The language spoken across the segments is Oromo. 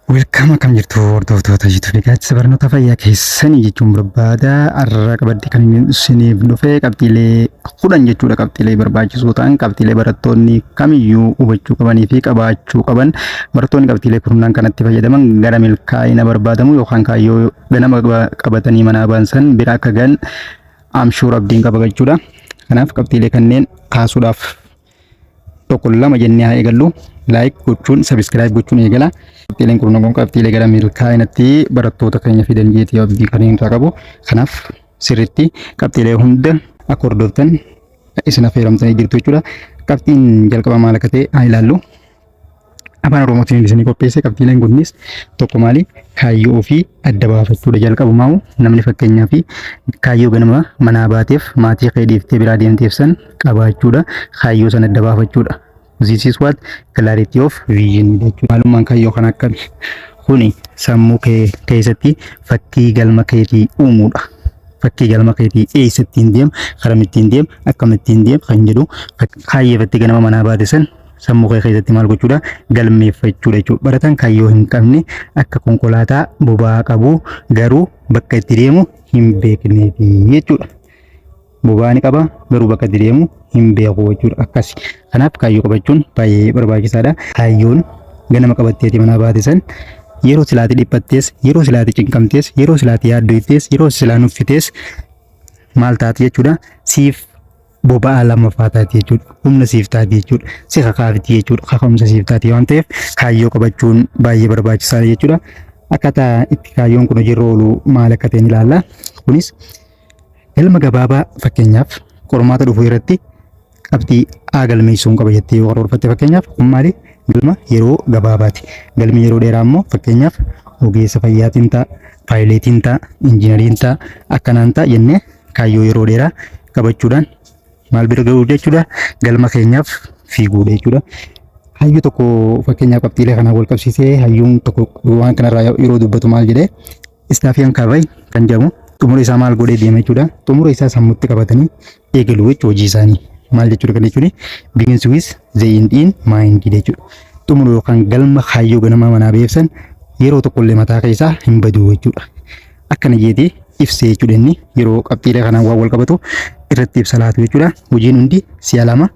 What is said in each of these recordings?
Welcome, akkam jirtu hordoftoota YouTube Gaaddisa Barnoota Fayyaa keessanii jechuun barbaada. Har'a qabadde kan inni isiniif dhufe qabxiilee 10 jechuudha. Qabxiilee barbaachisoo ta'an, qabxiilee barattoonni kamiyyuu hubachuu qabanii fi qabaachuu qaban. Barattoonni qabxiilee kurnaan kanatti fayyadaman gara milkaa'ina barbaadamu yookaan kaayyoo ganama qabatanii manaa ba'an san bira akka gahan amshuur abdiin qaba jechuudha. Kanaaf qabxiilee kanneen kaasuudhaaf tokko lama jennee haa eegallu. Like gochuun, subscribe gochuun eegala. Qabxiileen kurnan kun qabxiilee gara milkaa'inatti barattoota keenya fidan jeetii abdii kan hin qabu. Kanaaf sirriitti qabxiilee hunda akka hordoftan isin affeeramtanii jirtu jechuudha. Qabxiin jalqaba maal akka ta'e haa ilaallu. Afaan Oromootiin isinii qopheesse. Qabxiileen kunis tokko maali? Kaayyoo ofii adda baafachuudha. Jalqabumaa namni fakkeenyaa fi kaayyoo ganama manaa baateef, maatii kee dhiiftee biraa deemteef san qabaachuudha. Kaayyoo san adda baafachuudha. This is what clarity of vision jechuudha. Maalummaan kaayyoo kana akkami? Kuni sammuu kee keessatti fakkii galma keetii uumuudha. Fakkii galma keetii, eessa ittiin deem, karam ittiin deem, akkam ittiin deem kan jedhu, kaayyeeffattee ganama manaa baate san sammuu kee keessatti maal gochuudha? Galmeeffachuudha jechuudha. Barataan kaayyoo hin qabne akka konkolaataa boba'aa qabu garuu bakka itti deemu hin beekneefi jechuudha. Boba'aa ni qaba garuu bakka itti deemu hin beeku jechuudha. Akkasi. Kanaaf kaayyoo qabachuun baay'ee barbaachisaadha. Kaayyoon ganama qabatteeti manaa baate san yeroo silaati dhiphattees, yeroo silaati cinqamtees, yeroo silaati yaaddoytees, yeroo silaa nuffitees maal taati jechuudha? Siif boba'aa lammaffaa taati jechuudha. Humna siif taati jechuudha. Si kakaafti jechuudha. Kaka'umsa siif taati waan ta'eef kaayyoo qabachuun baay'ee barbaachisaadha jechuudha. Akkaataa itti kaayyoon kun hojiirra oolu maal akka ta'e ni ilaalla. Kunis galma gabaabaa, fakkeenyaaf qormaata dhufu irratti qabxii A galmeessuun qaba jettee yoo karoorfatte, fakkeenyaaf kun maali? Galma yeroo gabaabaati. Galmi yeroo dheeraa immoo fakkeenyaaf ogeessa fayyaatiin ta'a, paayileetiin ta'a, injiinariin ta'a, akkanaan ta'a jennee kaayyoo yeroo dheeraa qabachuudhaan maal bira ga'uu jechuudha? Galma keenyaaf fiiguudha jechuudha. Hayyuu tokko fakkeenyaaf qabxiilee kanaan wal qabsiisee hayyuun tokko waan kanarraa yeroo dubbatu maal jedhee? Stephen Covey kan jedhamu xumura isaa maal godhee deema jechuudha. Xumura isaa sammuutti qabatanii eegalu jechuudha hojii isaanii. Maal jechuudha kan jechuun? Begins with the end in mind jechuudha. Xumura yookaan galma kaayyoo ganamaa manaa beeksan yeroo tokkollee mataa keessaa hin badu jechuudha. Akkana jeetee ibsee jechuudha, inni yeroo qabxiilee kanaan waan wal qabatu irratti ibsa laatu jechuudha. Hojiin hundi si'a lama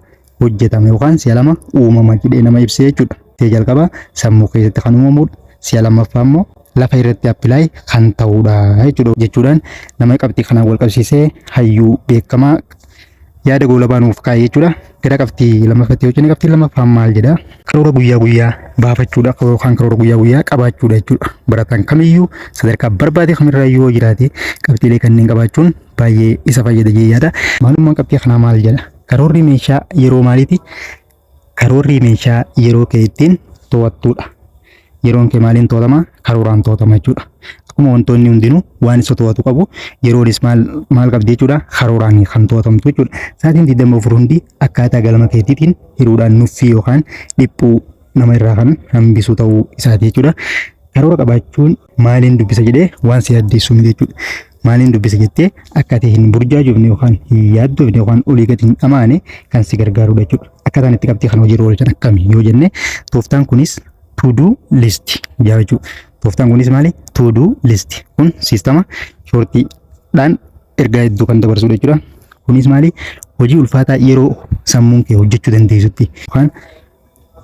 hojjetama yookaan si'a lama uumama jedhee nama ibsee jechuudha. Si'a jalqaba sammuu keessatti kan uumamudha. Si'a lammaffaa immoo lafa irratti apply kan ta'udha jechuudha jechuudhaan nama qabxii kanaan wal qabsiisee hayyuu beekamaa yaada goolabaa nuuf kaa'e jechuudha. Gara qabxii lammaffaatti yoo jenne, qabxii lammaffaan maal jedha? Karoora guyyaa guyyaa baafachuudha yookaan karoora guyyaa guyyaa qabaachuudha jechuudha. Barataan kamiyyuu sadarkaa barbaade kamirraa yoo jiraate qabxiilee kanneen qabaachuun baay'ee isa fayyada jee yaada. Maalummaan qabxii kanaa maal jedha? Karoorri meeshaa yeroo maaliiti? Karoorri meeshaa yeroo kee ittiin to'attuudha. Yeroon kee maaliin to'atama? Karooraan to'atama jechuudha. Akkuma wantoonni hundinuu waan isa to'atu qabu, yeroonis maal maal qabdi jechuudha? Karooraan kan to'atamtu jechuudha. Sa'aatiin 24 hundi akkaataa galma keetiitiin hiruudhaan nuffii yookaan dhiphuu nama irraa kan hambisu ta'uu isaati jechuudha. Karoora qabaachuun maaliin dubbisa jedhee waan si yaaddeessu miti jechuudha. Maaliin dubbisa jettee akka ati hin burjaajofne yookaan hin yaaddofne yookaan olii gadi hin dhamaane kan si gargaarudha jechuudha. Akkaataan itti qabxii kana hojiirra oolchan akkami yoo jenne, tooftaan kunis to do list jaa jechuudha. Tooftaan kunis maali? To do list kun siistama shortiidhaan ergaa hedduu kan dabarsudha jechuudha. Kunis maali? Hojii ulfaataa yeroo sammuun kee hojjechuu dandeessutti yookaan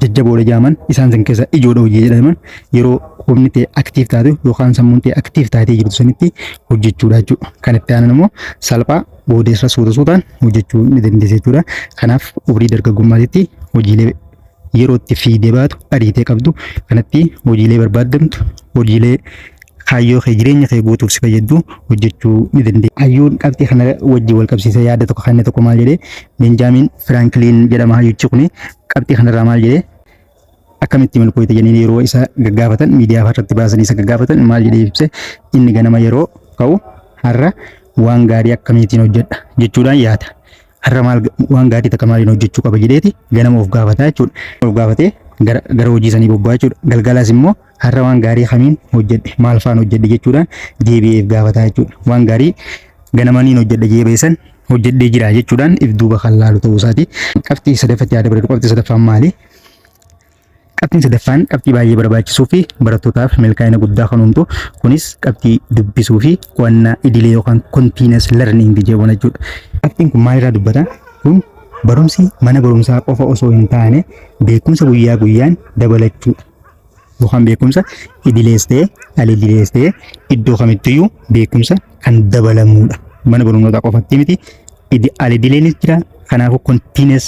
jajjaboodha jedhaman, isaan san keessa ijoodha hojii jedhaman, yeroo humni ta'e active taate yookaan sammuun ta'e active taatee jirtu sanitti hojjechuudha jechuudha. Kan itti aanan immoo salphaa, boodeessa suuta suutaan hojjechuu ni dandeessa jechuudha. Kanaaf umrii dargaggummaatitti hojiilee yeroo itti fiigdee baatu ariitee qabdu kanatti hojiilee barbaaddamtu, hojiilee kaayyoo kee jireenya kee guutuuf si fayyaddu hojjechuu ni dandeessa. Hayyuun qabxii kana wajjin wal qabsiisee yaada tokko kan tokko maal jedhee? Benjamin Franklin jedhama hayyuchi kuni. Qabxii kanarraa maal jedhee? Akkamitti milkooyte jedhanii yeroo isa gaggaafatan, miidiyaa irratti baasanii isa gaggaafatan, maal jedhee ibse? Inni ganama yeroo ka'u har'a waan gaarii akkamiitiin hojjedha jechuudhaan yaada. Har'a maal waan gaarii takka maaliin hojjechuu qaba jedheeti ganama of gaafataa jechuudha. Of gaafatee gara hojii sanii bobba'aa jechuudha. Galgalas immoo har'a waan gaarii kamiin hojjedhe, maal faan hojjedhe jechuudhaan deebi'ee of gaafataa jechuudha. Waan gaarii ganamaniin hojjedhe jee beesan hojjedhee jira jechuudhaan if duuba kan laalu ta'uu isaati. Qabxii sadaffatti yaada bareedu. Qabxii sadaffaan maali? Qabxiin sadaffaan qabxii baay'ee barbaachisuu fi barattootaaf milkaa'ina guddaa kan uumtu, kunis qabxii dubbisuu fi qo'annaa idilee yookaan continuous learning jedhamu jechuudha. Qabxiin kun maalirraa dubbata? Kun barumsi mana barumsaa qofa osoo hin taane beekumsa guyyaa guyyaan dabalachuudha. Yookaan beekumsa idilees ta'e al-idilees ta'e iddoo kamittiyyuu beekumsa kan dabalamudha. Mana barnootaa qofatti miti, al-idileenis jira. Kanaafuu continuous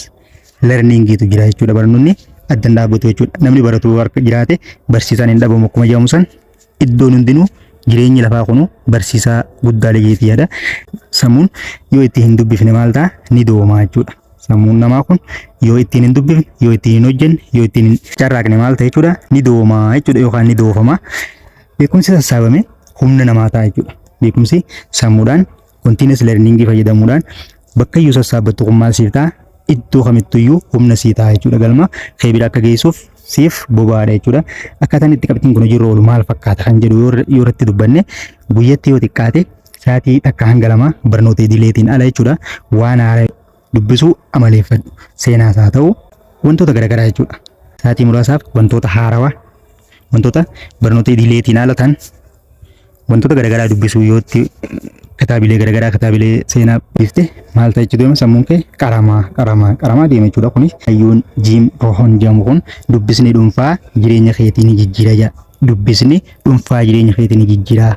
learningiitu jira jechuudha. Barnoonni addan dhaabbatu jechuudha. Namni baratu harka jiraate barsiisaan hin dhabamu akkuma jedhamu san, iddoon hundinuu jireenyi lafaa kunu barsiisaa guddaa jeetii yaada. Sammuun yoo itti hin dubbifne maal ta'a? Ni dooma jechuudha. Sammuun namaa kun yoo ittiin hin dubbifne, yoo ittiin hin hojjenne, yoo ittiin hin carraaqne maal ta'a jechuudha? Ni dooma jechuudha yookaan ni doofama. Beekumsi sassaabame humna namaa ta'a jechuudha. Beekumsi sammuudhaan continuous learning fayyadamuudhaan bakka iyyuu sassaabbattu kun maal siif ta'a? Iddoo kamittuyyuu humna sii ta'a jechuudha. Galma kee bira akka geessuuf siif boba'aadha jechuudha. Akkaataan itti qabxiin kun hojiirra oolu maal fakkaata kan jedhu yoo irratti dubbanne, guyyatti yoo xiqqaate sa'aatii 1 hanga 2 barnoota idileetiin ala jechuudha. Waan haaraa dubbisuu amaleeffadhu. Seenaas haa ta'u, wantoota garaagaraa jechuudha. Sa'aatii muraasaaf wantoota haarawaa, wantoota barnoota idileetiin ala ta'an, wantoota garaagaraa dubbisuu yoo itti kitaabilee garaagaraa, kitaabilee seenaa dhiifte maal ta'a jechuudha? Sammuun kee qaramaa qaramaa qaramaa deema jechuudha. Kunis hayyuun Jim Rohn jedhamu kun "Dubbisni dhuunfaa jireenya keetii ni jijjiira" jedha. Dubbisni dhuunfaa jireenya keetii ni jijjiira.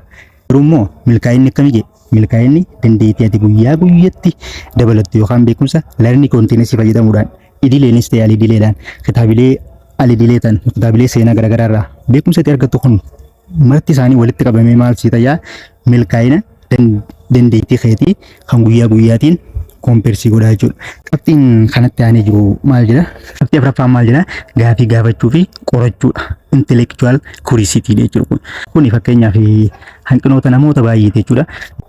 Garuu immoo milkaa'inni akkamii jedhe? Milkaa'inni dandeettii ati guyyaa guyyatti dabalattu yookaan beekumsa learning continuous fayyadamuudhaan idileenis ta'e al-idileedhaan, kitaabilee al-idilee ta'an, kitaabilee seenaa garaagaraa irraa beekumsa itti argattu kun marti isaanii walitti qabamee maal sii tayaa? Milkaa'ina dandeettii keetii kan guyyaa guyyaatiin compare godhaa jechuudha. Qabxiin kanatti aanee jiru maal jedha? Qabxii afuraffaan maal jedha? Gaafii gaafachuu fi qorachuudha. Intellectual curiosity jechuudha kun. Kuni fakkeenyaaf hanqinoota namoota baay'eeti jechuudha.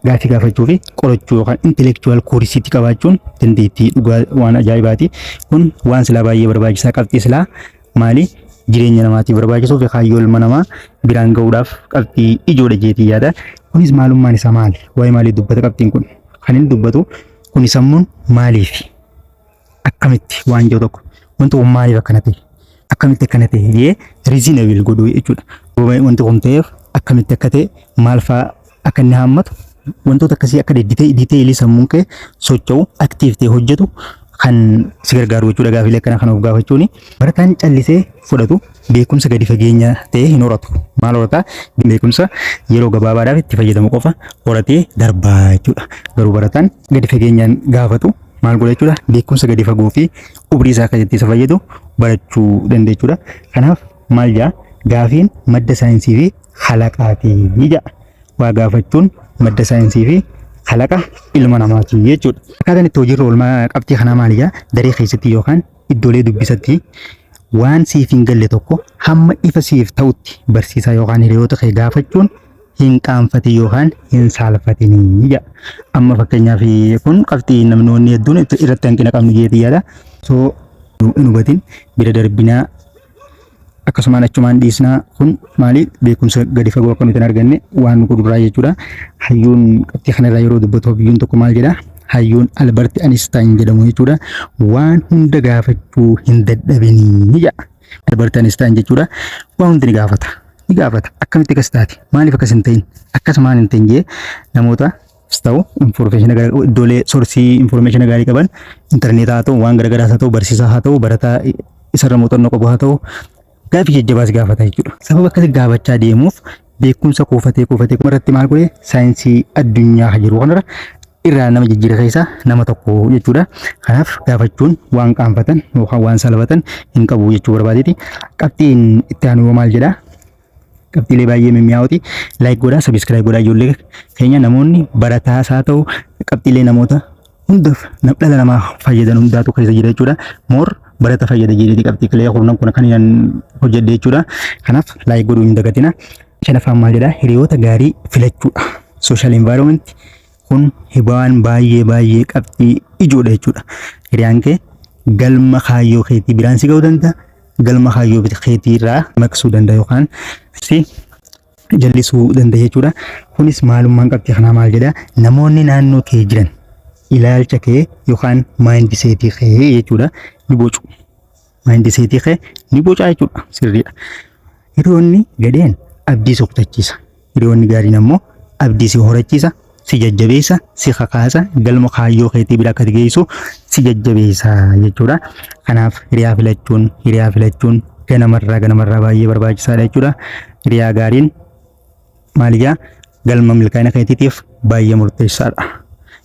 Gaafii gaafachuu fi qorachuu yookaan intellectual curiosity qabaachuun dandeettii dhugaa waan ajaa'ibaati. Kun waan silaa baay'ee barbaachisaa, qabxii silaa maali? Jireenya namaatiif barbaachisuu fi kaayyoo ilma namaa biraan gahuudhaaf qabxii ijoodha jeetii yaada. Kunis maalummaan isaa maali? Waa'ee maalii dubbata qabxiin kun? Kan inni dubbatu kuni sammuun maaliif? Akkamitti waan jiru tokko, wanti kun maaliif akkana ta'e? Akkamitti akkana ta'e jee reasonable godhuu jechuudha. Wanti kun ta'eef akkamitti akka ta'e, maal fa'aa akka inni haammatu, wantoota akkasii akka detailii sammuun kee socho'u, active ta'e hojjetu kan si gargaaru jechuudha gaafilee akkana kana of gaafachuuni. Barataan callisee fudhatu beekumsa gadi fageenya ta'e hin horatu. Maal horata? Beekumsa yeroo gabaabaadhaaf itti fayyadamu qofa horatee darbaa jechuudha. Garuu barataan gadi fageenyaan gaafatu maal godha jechuudha? Beekumsa gadi fagoo fi umrii isaa keessatti isa fayyadu barachuu danda'a jechuudha. Kanaaf maal jedha? Gaafiin madda saayinsii fi kalaqaati jedha. Waa gaafachuun madda saayinsii fi kalaqa ilma namaati jechuudha. Akkaataan itti hojiirra oolmaa qabxii kanaa maali jedha? Daree keessatti yookaan iddoolee dubbisatti waan siif hin galle tokko hamma ifa siif ta'utti barsiisaa yookaan hiriyoota kee gaafachuun hin qaanfatin yookaan hin saalfatinii jedha. Amma fakkeenyaaf kun qabxii namoonni hedduun irratti hanqina qabnu jeetii yaada. So hin hubatin bira darbinaa, akkasumaan achumaan dhiisnaa. Kun maali? Beekumsa gadi fagoo akka nuti hin arganne waan nu godhurraa jechuudha. Hayyuun qabxii kanarraa yeroo dubbatu hayyuun tokko maal jedha? Hayyuun Albert Einstein jedhamu jechuudha. "Waan hunda gaafachuu hin dadhabinii" jedha. Albert Einstein jechuudha. Waan hundi ni gaafata. Ni gaafata. Akkamitti akkas taate? Maaliif akkas hin ta'in? Akkasumaan hin ta'in jee namoota ta'u, information iddoolee source information gaarii qaban, intarneetaa haa ta'u, waan garagaraas haa ta'u, barsiisaa haa ta'u, barataa isarra muuxannoo qabu haa ta'u, gaafii jajjabaas gaafata jechuudha. Sababa akkasi gaafachaa deemuuf beekumsa kuufatee kuufatee irratti maal godhe? Saayinsii addunyaa jiru kanarra irraa nama jijjiira keessaa nama tokko jechuudha. Kanaaf gaafachuun waan qaanfatan yookaan waan salphatan hin qabu jechuu barbaadeeti. Qabxiin itti aanu maal jedhaa? Qabxiilee baay'ee mimmi'aawoti. Like godhaa, subscribe godhaa ijoollee keenya. Namoonni barataas haa ta'u, qabxiilee namoota hundaaf, dhala namaa fayyadan hundaatu keessa jira jechuudha. More barata fayyada jedheeti qabxiilee kurnan kun kan inni hojjedhe jechuudha. Kanaaf like godhuu hin dagatina. Shanaffaan maal jedhaa? Hiriyoota gaarii filachuudha. Social environment kun waan baay'ee baay'ee qabxii ijoodha jechuudha. Hiriyaan kee galma kaayyoo keetii biraan si ga'uu danda'a. Galma kaayyoo keetii irraa maqsuu danda'a yookaan si jallisuu danda'a jechuudha. Kunis maalummaan qabxii kanaa maal jedhaa? Namoonni naannoo kee jiran ilaalcha kee yookaan mindsetii kee jechuudha ni bocu. Mindsetii kee ni bocaa jechuudha. Sirriidha. Hiriyoonni gadheen abdii si kutachiisa. Hiriyoonni gaariin ammoo abdii si horachiisa, si jajjabeessa, si kakaasa, galma kaayyoo keetii bira akka geessu si jajjabeessa jechuudha. Kanaaf hiriyaa filachuun ganamarraa ganamarraa baay'ee barbaachisaadha jechuudha. Hiriyaa gaariin maal ijaa galma milkaa'ina keetiitiif baay'ee murteessaadha.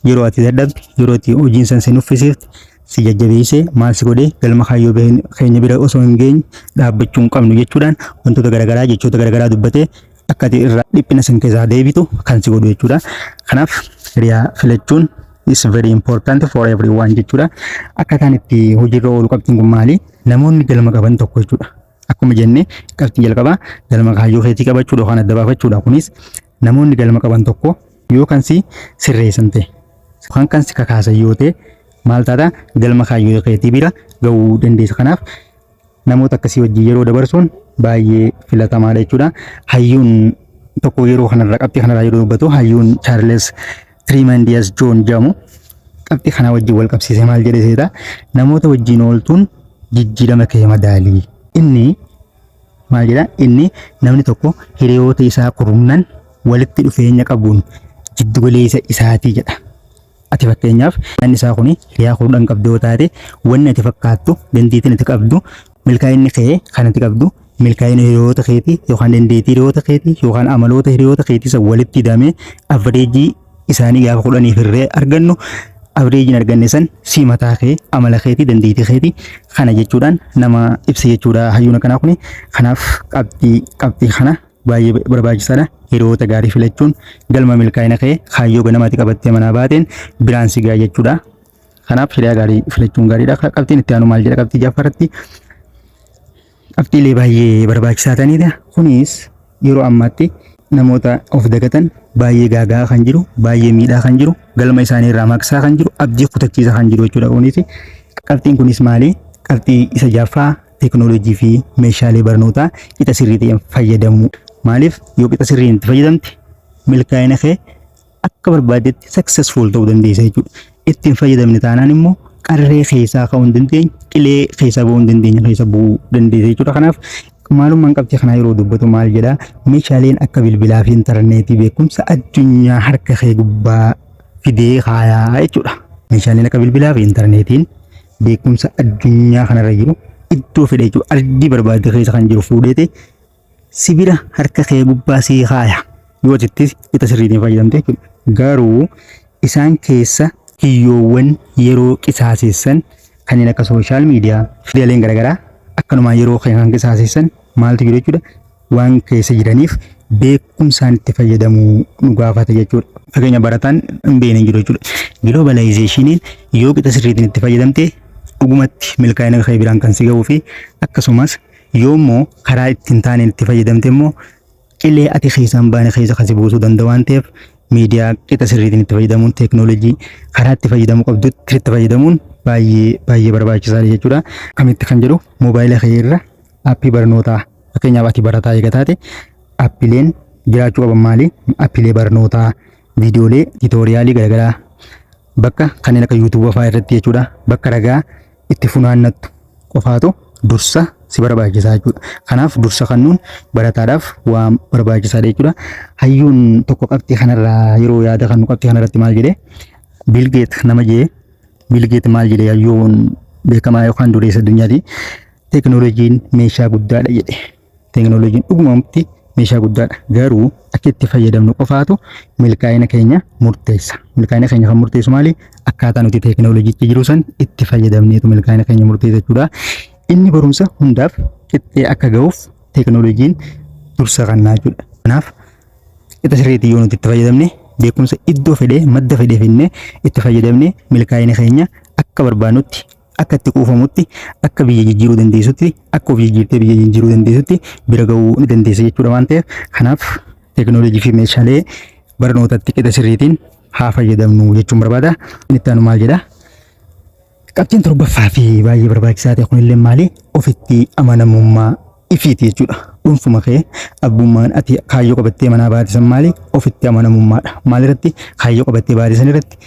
Yeroo ati dadhabde, yeroo ati hojiin san si nuffisiifte, si jajjabeessee maal si godhee, galma kaayyoo keenya bira osoo hin geenye dhaabbachuu hin qabnu jechuudhaan wantoota garaagaraa, jechoota garaagaraa dubbatee akka ati irraa dhiphina san keessaa deebitu kan si godhu jechuudha. Kanaaf hiriyaa filachuun is very important for everyone jechuudha. Akkaataan itti hojiirra oolu qabxiin kun maali? Namoonni galma qaban tokko jechuudha. Akkuma jenne, qabxii jalqabaa galma kaayyoo keetii qabachuudha yookaan adda baafachuudha. Kunis namoonni galma qaban tokko yoo kan si sirreessan ta'e yookaan kan si kakaasan yoo ta'e, maal taata? Galma kaayyoo keetii bira gahuu dandeessa. Kanaaf namoota akkasii wajjin yeroo dabarsuun baay'ee filatamaadha jechuudha. Hayyuun tokko yeroo kanarra qabxii kanarraa yeroo dubbatu, hayyuun Charles Tremendous John jedhamu qabxii kana wajjin wal qabsiisee maal jedhe seeta? Namoota wajjin ooltuun jijjiirama kee madaalii. Inni maal jedha? Inni namni tokko hiriyoota isaa kurnan walitti dhufeenya qabuun jiddu galeessa isaatii jedha. Ati fakkeenyaaf namni isaa kun hiriyaa 10 qabdu yoo taate, wanni ati fakkaattu, dandeettiin ati qabdu, milkaa'inni kee kan ati qabdu milkaa'ina hiriyoota keetii yookaan dandeettii hiriyoota keetii yookaan amaloota hiriyoota keetii san walitti hidhamee average isaanii gaafa 10f hirree argannu, averageiin arganne san si mataa kee, amala keetii, dandeettii keetii kana jechuudhaan nama ibsa jechuudha hayyuun akkanaa kuni. Kanaaf qabxii kana baay'ee barbaachisaadha. Hiriyoota gaarii filachuun galma milkaa'ina kee, kaayyoo ganamaatti qabattee manaa baateen biraan si ga'a jechuudha. Kanaaf hiriyaa gaarii filachuun gaariidha. Qabxiin itti aanu maal jedha? Qabxii ja'affaarratti qabxiilee baay'ee barbaachisaa ta'anidha. Kunis yeroo ammaatti namoota of dagatan baay'ee gaagaa kan jiru, baay'ee miidhaa kan jiru, galma isaanii irraa maqsaa kan jiru, abdii kutachiisaa kan jiru jechuudha. Kunis qabxiin kunis maali? Qabxii isa ja'affaa, teekinooloojii fi meeshaalee barnootaa qixa sirrii ta'een fayyadamuu. Maaliif? Yoo qixa sirriin itti fayyadamte, milkaa'ina kee akka barbaaddetti successful ta'uu dandeessa jechuudha. Ittiin fayyadamne taanaan immoo qarree keessaa ka'uu hin dandeenye, qilee keessaa ba'uu hin dandeenye keessa bu'uu dandeessa jechuudha. Kanaaf maalummaan qabxii kanaa yeroo dubbatu maal jedhaa? Meeshaaleen akka bilbilaa fi intarneetii beekumsa addunyaa harka kee gubbaa fidee kaayaa jechuudha. Meeshaaleen akka bilbilaa fi intarneetiin beekumsa addunyaa kanarra jiru iddoo fedhe jechuudha. Ardii barbaadde keessa kan jiru fuudheete sibira harka kee gubbaa sii kaaya. Yoo atitti qixa sirriitiin fayyadamte jechuudha. Garuu isaan keessa kiyyoowwan yeroo qisaaseessan kanneen akka social media, miidiyaaleen garaagaraa akkanumaan yeroo kan qisaaseessan maaltu jiru jechuudha. Waan keessa jiraniif beekumsaan itti fayyadamuu nu gaafata jechuudha. Fakkeenya barataan hin beekne jiru jechuudha. Globalizationiin yoo qixa sirriitiin itti fayyadamte dhugumatti milkaa'ina kee biraan kan si ga'uu fi akkasumas yoo immoo karaa ittiin taaneen itti fayyadamte immoo qilee ati keessaan baane keessa kan si buusuu danda'u waan ta'eef, miidiyaa qixa sirriitiin itti fayyadamuun, teeknooloojii karaa itti fayyadamuu qabdutti itti fayyadamuun baay'ee baay'ee barbaachisaadha jechuudha. Kamitti kan jedhu, moobaayila kee irra aappii barnootaa, fakkeenyaaf ati barataa eega taate, aappiileen jiraachuu qaban maali? Aappiilee barnootaa, viidiyoolee tutorialii garaagaraa bakka kanneen akka YouTube fa'aa irratti jechuudha. Bakka ragaa itti funaannattu qofaatu dursa si barbaachisaa jechuudha. Kanaaf dursa kennuun barataadhaaf waan barbaachisaadha jechuudha. Hayyuun tokko qabxii kanarraa yeroo yaada kennu qabxii kanarratti maal jedhee? Bill Gates nama jee. Bill Gates maal jedhee? Hayyuun beekamaa yookaan dureessa addunyaati. Teekinooloojiin meeshaa guddaadha jedhe. Teekinooloojiin dhugumatti meeshaa guddaadha. Garuu akka itti fayyadamnu qofaatu milkaa'ina keenya murteessa. Milkaa'ina keenya kan murteessu maali? Akkaataa nuti teekinooloojiitti jiru san itti fayyadamneetu milkaa'ina keenya murteessa jechuudha. Inni barumsa hundaaf qixxee akka ga'uuf teekinooloojiin dursa kennaa jechuudha. Kanaaf qixa sirriitti yoo nuti itti fayyadamne, beekumsa iddoo fedhee madda fedhee finnee itti fayyadamne, milkaa'ina keenya akka barbaadnutti, akka itti quufamutti, akka biyya jijjiiruu dandeessutti, akka of jijjiirtee biyya jijjiiruu dandeessutti bira ga'uu ni dandeessa jechuudha waan ta'eef, kanaaf teekinooloojii fi meeshaalee barnootatti qixa sirriitiin haa fayyadamnu jechuun barbaada. Inni itti aanu maal jedha? Qabxiin torbaffaa fi baay'ee barbaachisaa ta'e kunillee maali? Ofitti amanamummaa ifiiti jechuudha. Dhuunfuma kee abbummaan ati kaayyoo qabattee manaa baate san maali? Ofitti amanamummaadha. Maal irratti? Kaayyoo qabattee baate san irratti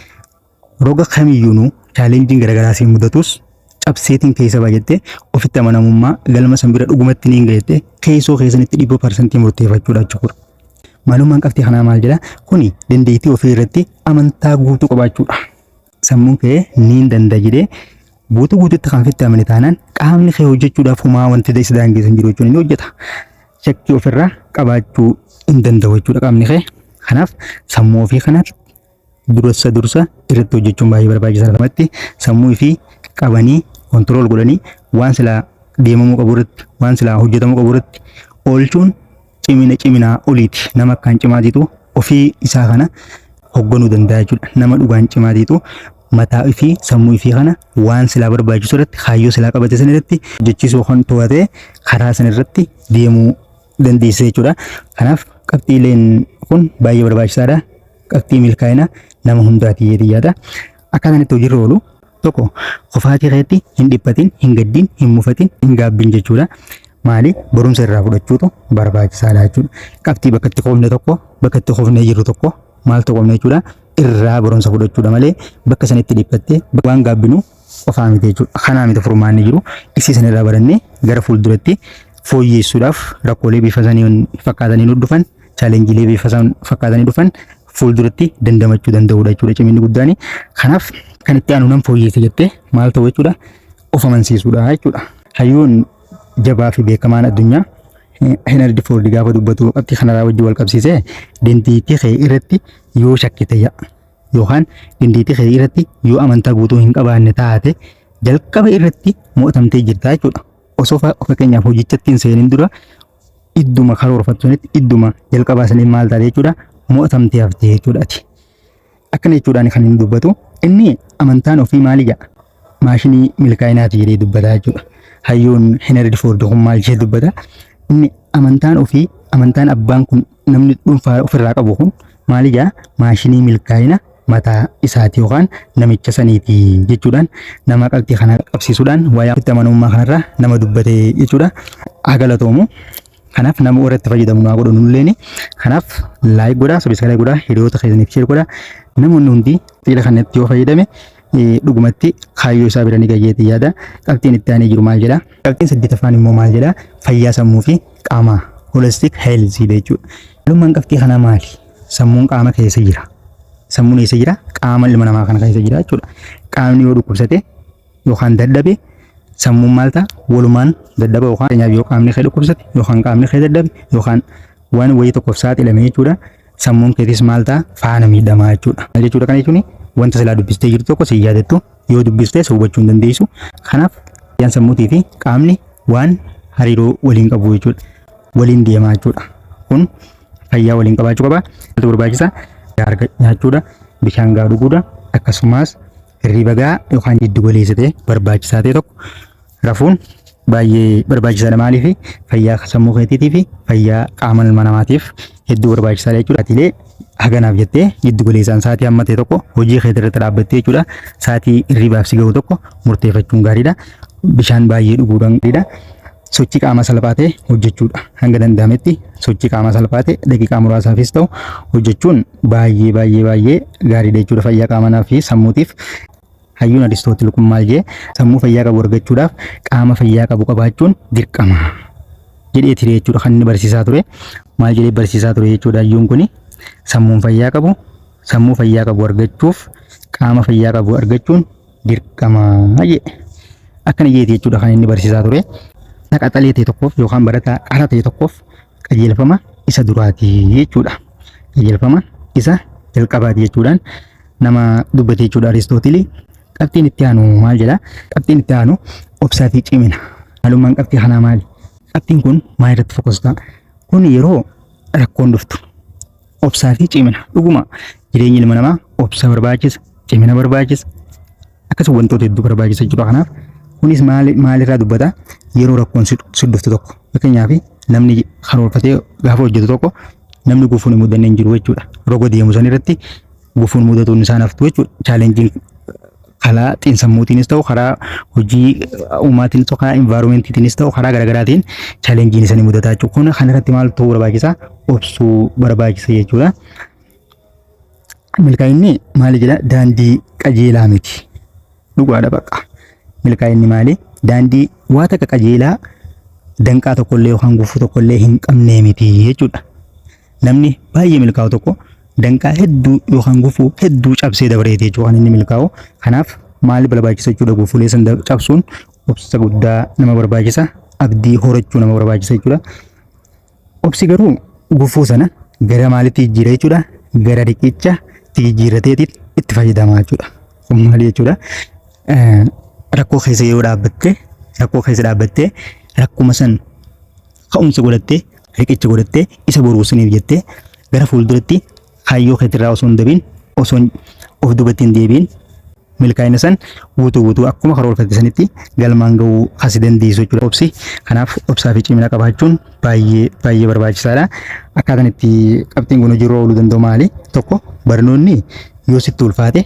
roga kamiyyuunuu challengeiin garaagaraa si mudatus Cabseetiin keessa ba'a jettee ofitti amanamummaa galma san bira dhugumatti niin ga'a jettee keessoo keessanitti 100% murteeffachuudha jechuudha. Maalummaan qabxii kanaa maal jedha? Kuni dandeettii ofii irratti amantaa guutuu qabaachuudha. Sammuun kee niin danda'a jedhee guutuu guutuutti kan ofitti amane taanaan qaamni kee hojjechuudhaaf homaa wanti isa daangessu hin jiru jechuun inni hojjeta. Shakkii ofirraa qabaachuu hin danda'u jechuudha qaamni kee. Kanaaf sammuu ofii kana dursa dursa irratti hojjechuun baay'ee barbaachisaadha. Namatti sammuu ofii qabanii control godhanii waan silaa deemamuu qabu irratti, waan silaa hojjetamuu qabu irratti oolchuun cimina ciminaa oliiti. Nama akkaan cimaatiitu ofii isaa kana hoogganuu danda'a jechuudha. Nama dhugaan cimaatiitu mataa ofii, sammuu ofii kana waan silaa barbaachisu irratti, kaayyoo silaa qabate sana irratti hojjechiisuu kan to'atee karaa sana irratti deemuu dandeessisa jechuudha. Kanaaf qabxiileen kun baay'ee barbaachisaadha. Qabxii milkaa'ina nama hundaati jedhee yaada. Akkaataan itti hojiirra oolu: tokko, kufaatii keetti hin dhiphatin, hin gaddin, hin mufatin, hin gaabbin jechuudha. Maali? Barumsa irraa fudhachuutu barbaachisaadha jechuudha. Qabxii bakka itti kufne tokko, bakka itti kufnee jirru tokko maal ta'uu qabna jechuudha? Irraa barumsa fudhachuudha malee bakka sanitti dhiphattee waan gaabbinu qofaa miti jechuudha. Kanaa miti furmaanni jiru. Isii sana irraa barannee gara fuulduratti fooyyeessuudhaaf rakkoolee bifa saniin fakkaatanii nu dhufan, challengeiilee bifa san fakkaatanii dhufan fuulduratti dandamachuu danda'uudha jechuudha ciminni guddaani. Kanaaf kan itti aanu nan fooyyeessa jettee maal ta'u jechuudha? Of amansiisuudha jechuudha. Hayyuun jabaa fi beekamaan addunyaa Henry Ford gaafa dubbatu qabxii kanarraa wajjin wal qabsiisee, dandeettii kee irratti yoo shakkite yookaan dandeettii kee irratti yoo amantaa guutuu hin qabaanne taate, jalqaba irratti mo'atamtee jirta jechuudha. Osoo fakkeenyaaf hojichatti hin seenin dura idduma karoorfattu sanitti, idduma jalqabaa saniin maal taate jechuudha? Mo'atamtee haftee jechuudha ati. Akkana jechuudhaan kan inni dubbatu, inni amantaan ofii maali jedha? Maashinii milkaa'inaati jedhee dubbata jechuudha. Hayyuun Henry Ford kun maal jedhee dubbata? Inni amantaan ofii, amantaan abbaan kun namni dhuunfaa ofirraa qabu kun maali jedha? Maashinii milkaa'ina mataa isaati yookaan namicha saniiti jechuudhaan nama qabxii kana qabsiisuudhaan waa'ee ofitti amanamummaa kanarraa nama dubbate jechuudha. Haa galatoomu. Kanaaf nama irratti fayyadamu naa godhu nulleeni. Kanaaf like godhaa, subscribe godhaa, hiriyoota keessaniif share godhaa. Namoonni hundi xiila kanatti yoo fayyadame dhugumatti kaayyoo isaa bira ni gayyeeti yaada. Qabxiin itti aanee jiru maal jedha? Qabxiin saddeetaffaan immoo maal jedha? Fayyaa sammuu fi qaamaa, holistic health jechuudha. Maalummaan qabxii kanaa maali? Sammuun qaama keessa jira. Sammuun eessa jira? Qaama ilma namaa kana keessa jira jechuudha. Qaamni yoo dhukkubsate yookaan dadhabe sammuun maal ta'a? Walumaan dadhaba. Yookaan fakkeenyaaf yoo qaamni kee dhukkubsate yookaan qaamni kee dadhabe yookaan waan wayii tokkoof saaxilame jechuudha. Sammuun keetis maal ta'a? Faana miidhamaa jechuudha. Maal jechuudha kana jechuun? Wanta silaa dubbistee jirtu tokko si yaadattu, yoo dubbistee si hubachuu hin dandeessu. Kanaaf fayyaan sammuutii fi qaamni waan hariiroo waliin qabu jechuudha. Waliin deemaa jechuudha. Kun fayyaa waliin qabaachuu qaba. Maaltu barbaachisa? Nyaachuudha, bishaan gahaa dhuguudha, akkasumas hirriba gahaa yookaan jiddu galeessa ta'e barbaachisaa ta'e tokko rafuun baay'ee barbaachisaadha. Maaliif? Fayyaa sammuu keetiitii fi fayyaa qaama ilma namaatiif hedduu barbaachisaadha jechuudha. Atiilee haganaaf jettee jiddu galeessaan sa'aatii hamma ta'e tokko hojii keetii irratti dhaabbattee jechuudha. Sa'aatii hirribaaf si gahu tokko murteeffachuun gaariidha. Bishaan baay'ee dhuguudhaan gaariidha. Sochii qaamaa salphaa ta'e hojjechuudha. Hanga danda'ametti sochii qaamaa salphaa ta'e daqiiqaa muraasaafis ta'u hojjechuun baay'ee baay'ee baay'ee gaariidha jechuudha fayyaa qaamaa fi sammuutiif. Hayyuun Aristootil kun maal jee? Sammuu fayyaa qabu argachuudhaaf qaama fayyaa qabu qabaachuun dirqama jedhee ture jechuudha kan inni barsiisaa ture. Maal jedhee barsiisaa ture jechuudha hayyuun kuni? Sammuun fayyaa qabu, sammuu fayyaa qabu argachuuf qaama fayyaa qabu argachuun dirqama jedhe. Akkana jeeti jechuudha kan inni barsiisaa ture. Qaxalee ta'e tokkoof yookaan barataa qara ta'e tokkoof qajeelfama isa duraati jechuudha. Qajeelfama isa jalqabaati jechuudhaan nama dubbate jechuudha Aristootilii. Qabxiin itti aanu maal jedha? Qabxiin itti aanu obsaa fi cimina. Maalummaan qabxii kanaa maali? Qabxiin kun maal irratti focus ta'a? Kun yeroo rakkoon dhuftu obsaa fi cimina. Dhuguma jireenyi ilma namaa obsa barbaachisa, cimina barbaachisa, akkasuma wantoota hedduu barbaachisa jechuudha. Kanaaf kunis maal maalirraa dubbata? Yeroo rakkoon si dhuftu tokko, fakkeenyaaf namni karoorfatee gaafa hojjetu tokko namni gufuun hin mudanne hin jiru jechuudha. Roga deemu san irratti gufuun mudatuun isaan haftu jechuudha. Challengeiin karaa xiinsammuutiinis ta'u, karaa hojii uumaatiinis ta'u, karaa environmentiitiinis ta'u, karaa garaagaraatiin challengeiin isanii mudataa jechuudha. Kun kan irratti maal ta'uu barbaachisa? Obsuu barbaachisa jechuudha. Milkaa'inni maali jedha? Daandii qajeelaa miti. Dhugaadha baqa. Milkaa'inni maali? Daandii waa takka qajeelaa danqaa tokkollee yookaan gufuu tokkollee hin qabnee miti jechuudha. Namni baay'ee milkaa'u tokko danqaa hedduu yookaan gufuu hedduu cabsee dabreeti jechuudha kan inni milkaa'u. Kanaaf maal barbaachisa jechuudha? Gufuulee san cabsuun obsa guddaa nama barbaachisa. Abdii horachuu nama barbaachisa jechuudha. Obsi garuu gufuu sana gara maalitti jijjiira jechuudha? Gara riqicha itti jijjiirrateeti itti fayyadama jechuudha. Kun maali jechuudha? Rakkoo keessa yeroo dhaabbatte, rakkoo keessa dhaabbattee, rakkuma san ka'umsa godhattee, riqicha godhattee, isa boruu saniif jettee gara fuulduratti kaayyoo keetirraa osoo hin dabin, osoo of duubatti hin deebiin, milkaa'ina san guutuu guutuu akkuma karoorfatte sanitti galmaan ga'uu kasi dandeessu jechuudha obsi. Kanaaf obsaa fi cimina qabaachuun baay'ee baay'ee barbaachisaadha. Akkaataan itti qabxiin kun hojiirra ooluu danda'u maali? Tokko, barnoonni yoo sitti ulfaate,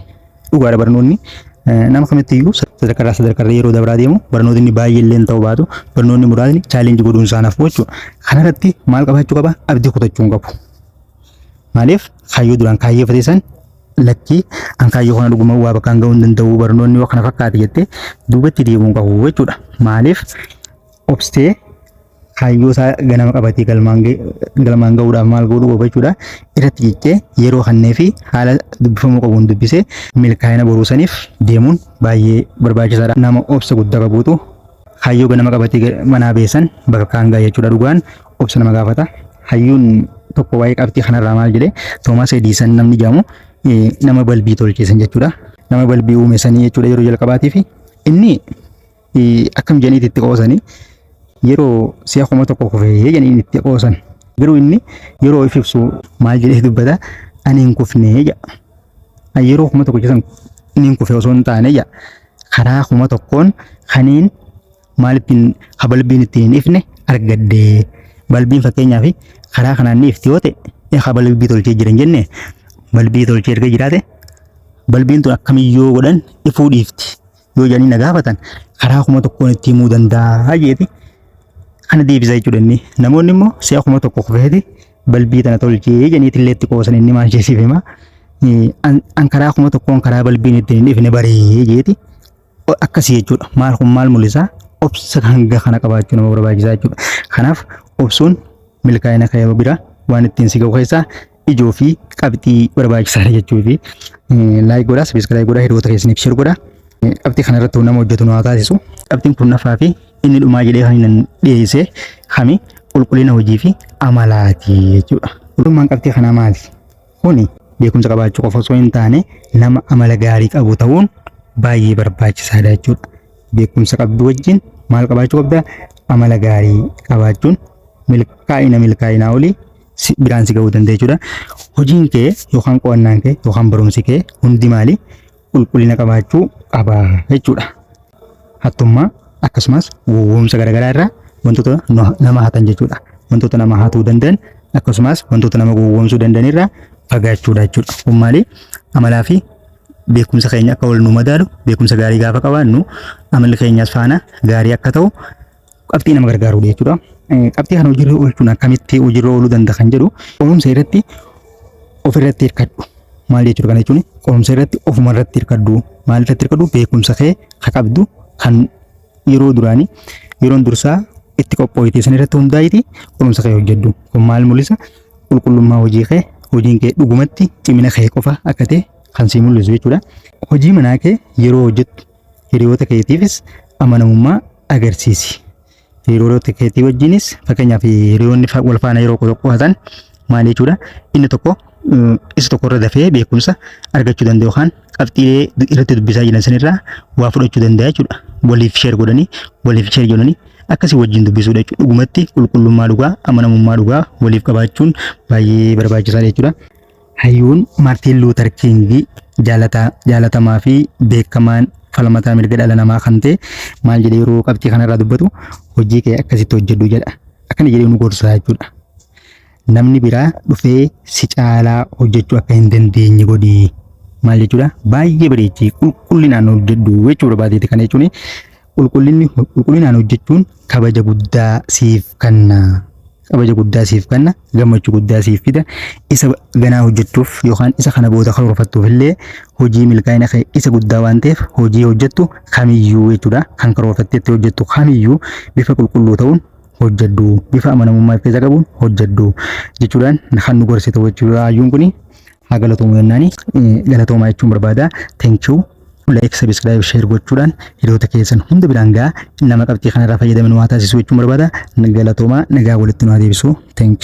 dhugaadha, barnoonni nama kamitti iyyuu sadarkaa sadarkaa yeroo dabraa deemu barnoonni baay'ee illee ta'uu baatu, barnoonni muraasni challenge godhuun isaa nafu jechuudha. Kanarratti maal qabaachuu qaba? Abdii kutachuu hin qabu. Maaliif? Kaayyoo duraan kaayyeeffate san, lakkii, an kaayyoo kana dhuguma waa bakkaan ga'uu hin danda'u, barnoonni yoo kana fakkaate jettee duubatti deebi'uu hin qabu jechuudha. Maaliif? Obsitee kaayyoo isaa ganama qabatee galmaan ga'uudhaaf maal godhuu qaba jechuudha? Irratti jechee yeroo kannee fi haala dubbifamuu qabuun dubbisee milkaa'ina boruu saniif deemuun baay'ee barbaachisaadha. Nama obsa guddaa qabuutu kaayyoo ganama qabatee manaa beesan bakka kaan ga'a jechuudha. Dhugaan obsa nama gaafata. Hayyuun tokko waa'ee qabxii kanarraa maal jedhee? Toomaas Ediisan namni jedhamu nama balbii tolcheessan jechuudha. Nama balbii uume sanii jechuudha yeroo jalqabaatii fi inni akkam jedhanii itti qoosanii, yeroo si'a 1000 kufee jedhanii itti qoosan. Garuu inni yeroo if ibsu maal jedhee dubbata? Ani hin kufnee jedha. Ani yeroo 1000 jedhan inni hin kufe osoo hin taane jedha. Karaa 1000n kaniin maal ittiin ha balbiin ittiin hin ifne argadde. Balbiin fakkeenyaaf karaa kanaan ni ifti yoo ta'e, ha balbii tolchee jiran jenne, balbii tolchee erga jiraate, balbiin tun akkamiyyoo godhan ifuu dhiifti yoo jedhanii na gaafatan, karaa 1000n itti himuu danda'a jeeti kana deebisa jechuudha inni. Namoonni immoo si'a 1000 kufeeti balbii tana tolchee jedhaniiti illee itti qoosan. Inni maal jeesiif hima? An karaa 1000n karaa balbiin ittiin hin ifne baree jeeti akkasii jechuudha. Maal kun maal mul'isa? Obsa hanga kana qabaachuu nama barbaachisaa jechuudha. Kanaaf obsuun milkaa'ina kee bira waan ittiin si ga'u keessaa ijoo fi qabxii barbaachisaadha jechuu fi like godhaa, subscribe godhaa, hiriyoota keessaniif share godhaa. Qabxii kana irratti nama hojjetu nu haa taasisu. Qabxiin kurnaffaa fi inni dhumaa jedhee kan inni dhiyeesse kami? Qulqullina hojii fi amalaati jechuudha. Qulqullummaan qabxii kanaa maali? Kuni beekumsa qabaachuu qofa osoo hin taane nama amala gaarii qabu ta'uun baay'ee barbaachisaadha jechuudha. Beekumsa qabdu wajjin maal qabaachuu qabda? Amala gaarii qabaachuun milkaa'ina milkaa'inaa olii biraan si ga'uu danda'a jechuudha. Hojiin kee yookaan qo'annaan kee yookaan barumsi kee hundi maali? Qulqullina qabaachuu qaba jechuudha. Hattummaa akkasumas gowwoomsa garaagaraa irraa, wantoota nama hatan jechuudha. Wantoota nama hatuu danda'an akkasumas wantoota nama gowwoomsuu danda'an irraa fagaachuudha jechuudha. Kun maali? Amalaa fi beekumsa keenya akka wal nu madaalu, beekumsa gaarii gaafa qabaannu amalli keenyas faana gaarii akka ta'u qabxii nama gargaarudha jechuudha. Qabxii kana hojiirra oolchuun akkamitti hojiirra ooluu danda'a kan jedhu, qorumsa irratti ofirratti hirkadhu. Maal jechuudha kana jechuun? Qorumsa irratti ofuma irratti hirkadhu. Maal irratti hirkadhu? Beekumsa kee ka qabdu kan yeroo duraanii yeroon dursaa itti qophooyte san irratti hundaa'iti qorumsa kee hojjedhu. Kun maal mul'isa? Qulqullummaa hojii kee, hojiin kee dhugumatti cimina kee qofa akka ta'e kan sii mul'isu jechuudha. Hojii manaa kee yeroo hojjettu hiriyoota keetiifis amanamummaa agarsiisi. Hiriyoota keetii wajjinis, fakkeenyaaf hiriyoonni wal faana yeroo qo'atan maal jechuudha? Inni tokko isa tokko irra dafee beekumsa argachuu danda'a yookaan qabxiilee irratti dubbisaa jiran sanirraa waa fudhachuu danda'a jechuudha. Waliif share godhanii, waliif share godhanii akkasii wajjin dubbisuudha jechuudha. Dhugumatti qulqullummaa dhugaa, amanamummaa dhugaa waliif qabaachuun baay'ee barbaachisaadha jechuudha. Hayyuun Maartiin Luuter Kiingi jaalatamaa fi beekamaan falmataa mirga dhala namaa kan ta'e maal jedhee yeroo qabxii kanarraa dubbatu? Hojii kee akkasitti hojjedhu jedha. Akkana jedhee nu gorsaa jechuudha. Namni biraa dhufee si caalaa hojjechuu akka hin dandeenye godhi. Maal jechuudha? Baay'ee bareechii qulqullinaan hojjedhu jechuu barbaadeeti. Kana jechuun qulqullinni qulqullinaan hojjechuun kabaja guddaa siif kenna. Kabaja guddaa siif kenna, gammachuu guddaa siif fida. Isa ganaa hojjechuuf yookaan isa kana booda karoorfattuuf illee hojii milkaa'ina kee isa guddaa waan ta'eef, hojii hojjettu kamiyyuu jechuudha. Kan karoorfatteetti hojjettu kamiyyuu bifa qulqulluu ta'uun hojjedhu, bifa amanamummaa of keessaa qabuun hojjedhu jechuudhaan kan nu gorsitu jechuudha. Hayyuun kuni haa galatoomu jennaani, galatoomaa jechuun barbaada. Thank you. Like, subscribe, share gochuudhaan hiriyoota keessan hunda biraan gahaa. Nama qabxii kanarraa fayyadaman waa taasisu jechuun barbaada. Galatoomaa, nagaa walitti nu haa deebisu. Thank you.